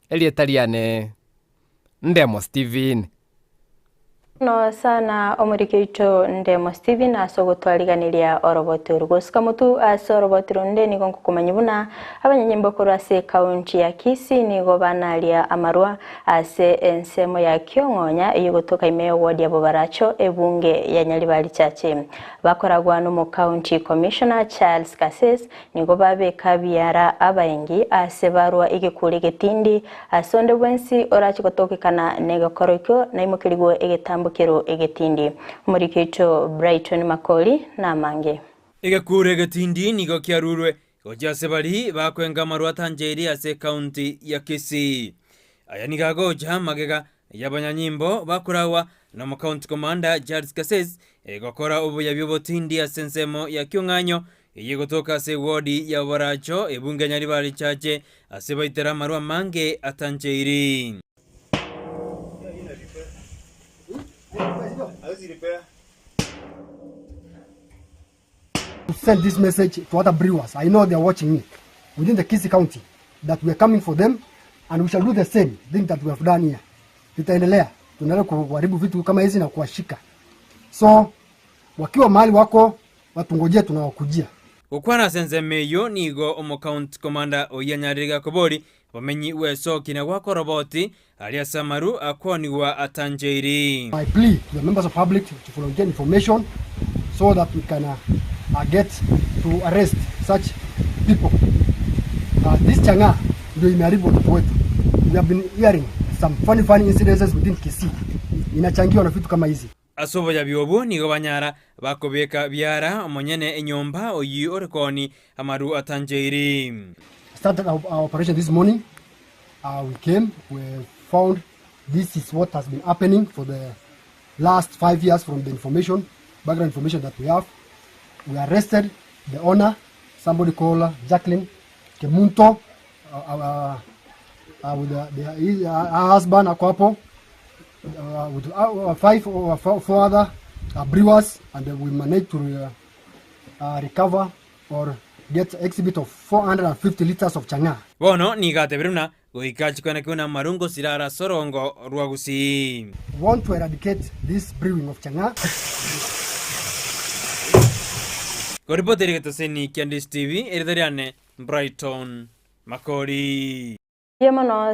Erieta riane Ndemo Stephen. Mono sana omoriki oito Ndemo Stephen ase ogotwariganeria oroboti oru. Gosuka motu ase oroboti runde nigo nkokomanyia buna abanyanyimbo korwa ase ekaunti ya Kisii nigo banaria amarwa ase ensemo ya Kiong'onya eyio egotoka ime y'oward ya Bobaracho ebunge ya Nyaribari Chache. Bakoragwa nomocounty commissioner Charles Kases Nigo babeka biara abaengi aase barua egekuri egetindi, ase onde bwensi orache gotokekana negekoro ekio naimokerigwe egetambo kero egetindi. Omoriki oito Brighton Makori namange. Egekuri egetindi nigo kiarurwe gochia ase baria bakwenga amarwa atancheiri ase ekaunti ya Kisii. Aya nigo agocha magega y'abanyanyimbo bakoragwa nomokaunti commander Charles Kasesi gokora oboyabi obotindi ase ensemo ya Kiong'anyo Eye egotoka ase ewodi ya Oboracho, ebunge ya Nyaribari Chache, ase baitera amarwa amange atancheiri. To send this message to other brewers, I know they are watching me within the Kisii County that we are coming for them and we shall do the same thing that we have done here. Tutaendelea, tunaendelea kuharibu vitu kama hizi na kuwashika. So wakiwa mahali wako Batungojee tunawakujia. Gokwana ase ensemo eyio nigo omocounty commander oyio anyarire gakobori obomenyi bw'esoki na goaka oroboti aria ase amaru akoonigwa atancheiri. My plea to the members of public to volunteer information so that we can uh, get to arrest such people. Uh, this chang'aa ndio imeharibu watoto wetu. We have been hearing some funny funny incidences within Kisii. Inachangiwa na vitu kama hizi. Ase oboyabi obwo nigo banyara bakobeka biara omonyene enyomba oyio ore kooni amaru atancheiri. Started our, our operation this morning. Uh, we came, we found this is what has been happening for the last five years from the information, background information that we have. We arrested the owner, somebody called Jacqueline Kemunto, uh, uh, uh, with the, the, his, uh, her husband ako hapo uh, with uh, five or four, four other uh, brewers and uh, we managed to uh, uh, recover or get exhibit of 450 liters of chang'aa. Bono nigo atebire buna goika chikwana kiu namarungo sirara ase orongo rwa Gusii. Want to eradicate this brewing of chang'aa. Koripoteri egetoseni kia Ndish TV, erieta riane Brighton Makori. Mbuya mono.